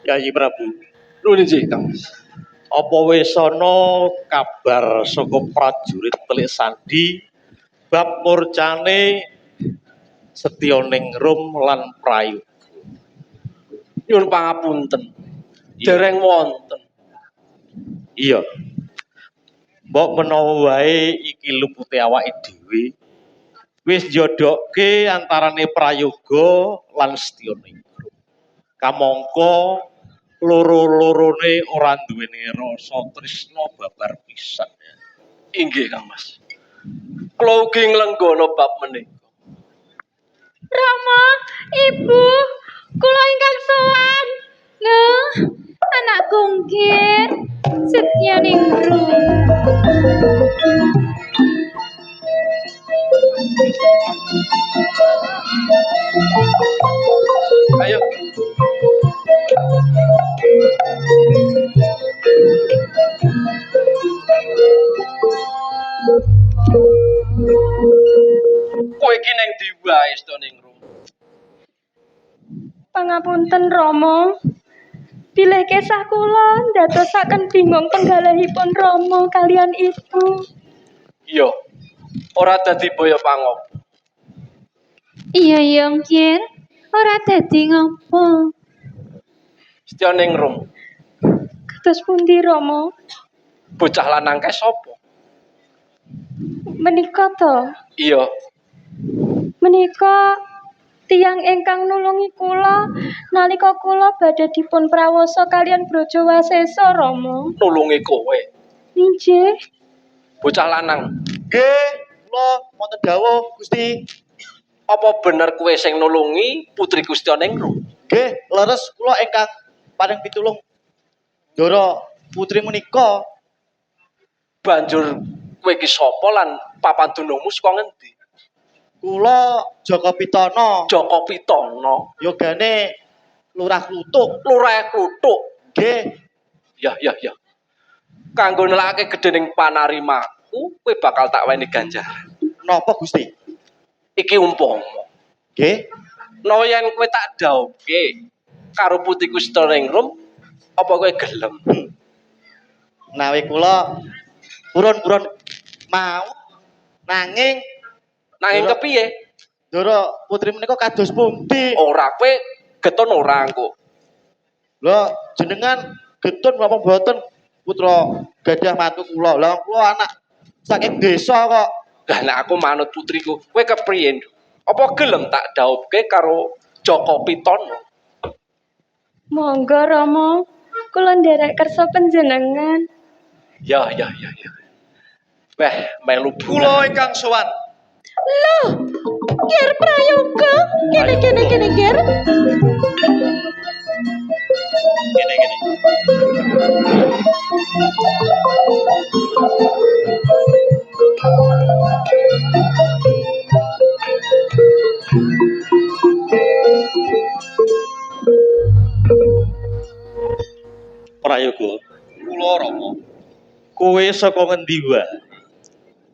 Yayi Prabu, Nuwun inggih, Kang Mas. Apa wis ana kabar saka prajurit Telik Sandi bab murcane Setyaningrum lan Prayoga? Nyuwun pangapunten. Iya. Dereng wonten. Iya. Mbok menawa wae iki lupute awake dhewe wis njodokke antarane Prayoga lan Setyaningrum. Kamangka loro-lorone ora duweni rasa tresna babar pisan. Inggih, Kang Mas. Kula ugi nglenggana bab menika. Rama, Ibu, kula ingkang sowan. Lho, anakku nggir, Setyaningrum. Ayo. Kowe iki ning ndi wae, Setyaningrum? Pangapunten, Rama. Bilih kesah kula ndadosaken bingung penggalihipun Rama kalian Ibu. Iya. Ora dadi boyo pangopo. Iya ya, Nggir. Ora dadi ngopo. Setyaningrum, Kados pundi, Rama? Bocah lanang kae sapa? Menika to? Iya. Menika tiyang ingkang nulungi kula nalika kula badhe dipun prawasa kalian Brajawasesa, Rama. Nulungi kowe. Inggih. Bocah lanang, Nggih, kula wonten dawuh, Gusti. Apa bener kowe sing nulungi putriku Setyaningrum? Nggih, leres, kula ingkang paring pitulung Ndara putri menika. Banjur kowe iki sapa lan papan dunungmu saka ngendi? Kula Jaka Pitana. Jaka Pitana. Yogane Lurah Kluthuk. Lurah Kluthuk. Nggih. Ya, ya, ya. Kanggo nelakake gedhening panarimaku, kowe bakal tak weni ganjaran. Napa, Gusti? Iki umpama. Nggih. Menawa yen kowe tak dhawuhke karo putriku Setyaningrum, apa kowe gelem? Menawi kula purun-purun mau, nanging Nanging kepiye? Ndara putri menika kados pundi? Ora, kowe getun ora engko. Lho, jenengan getun napa mboten putra gadah mantu kula? Lah, kula anak saking desa kok. Lah, nek aku manut putriku, kowe kepriye, Nduk? Apa gelem tak dhawuhke karo Jaka Pitana? Monggo, Rama, kula nderek kersa panjenengan. Ya, ya, ya, ya. Weh, melu Kula ingkang sowan. Loh, Ger Prayoga, kene kene kene, Ger. Kene kene. Prayoga, Kula, Rama. Kowe saka ngendi wae?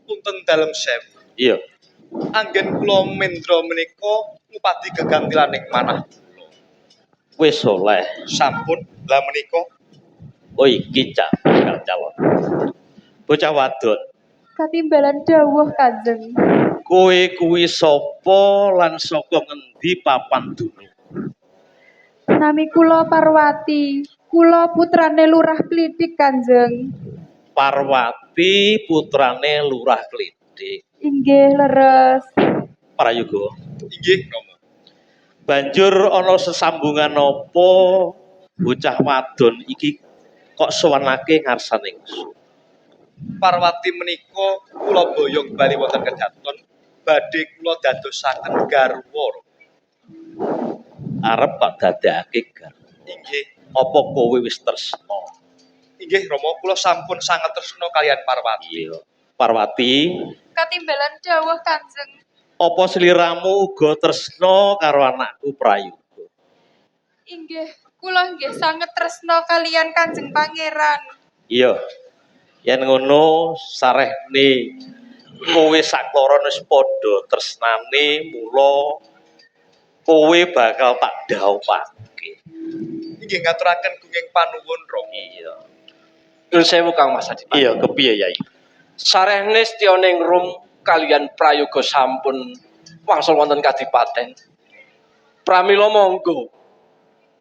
Punten dalem sewu. Iya. Anggen kula mendra menika ngupadi gegantilaning manah kula. Wis oleh? Sampun, lah menika. Oh, iki cah bakal calon. Bocah wadon, Katimbalan dawuh, Kanjeng. Kowe kuwi sapa lan saka ngendi papan dunung? Nami kula Parwati. Kula putrane Lurah Klitik, Kanjeng. Parwati putrane Lurah Klitik. Inggih, leres. Prayoga. Inggih, Rama. Banjur ana sesambungan apa bocah wadon iki kok sowanake ngarsane ingsun? Parwati menika kula boyong bali wonten kedaton badhe kula dadosaken garwa. Arep kok dadekake garwa? Inggih. Apa kowe wis tresna? Inggih, Rama, kula sampun sanget tresna kaliyan Parwati. Iya. Parwati, Katimbalan dawuh, Kanjeng. Apa sliramu uga tresna karo anakku Prayoga? Inggih, kula nggih sanget tresna kaliyan Kanjeng Pangeran. Iya. Yen ngono, sarehne kowe sakloron wis padha tresnane, mula kowe bakal tak dhawuhake. Inggih ngaturaken gunging panuwun, Rama. Iya. Nyuwun sewu, Kang Mas Adipati. Iya, kepiye, Yai? Sarehne Setyaningrum kaliyan prayoga sampun wangsul wonten kadipaten. Pramila monggo.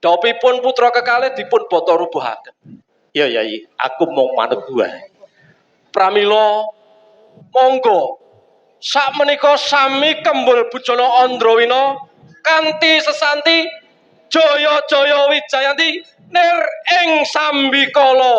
Dhawuhipun putra kekalih dipun bata rubuhaken. Iya, Yai, aku mau manut wae. Pramila monggo sakmenika sami kembul bujana Andrawina kanthi sesanti Jaya Jaya Wijayanti nir ing sambikala.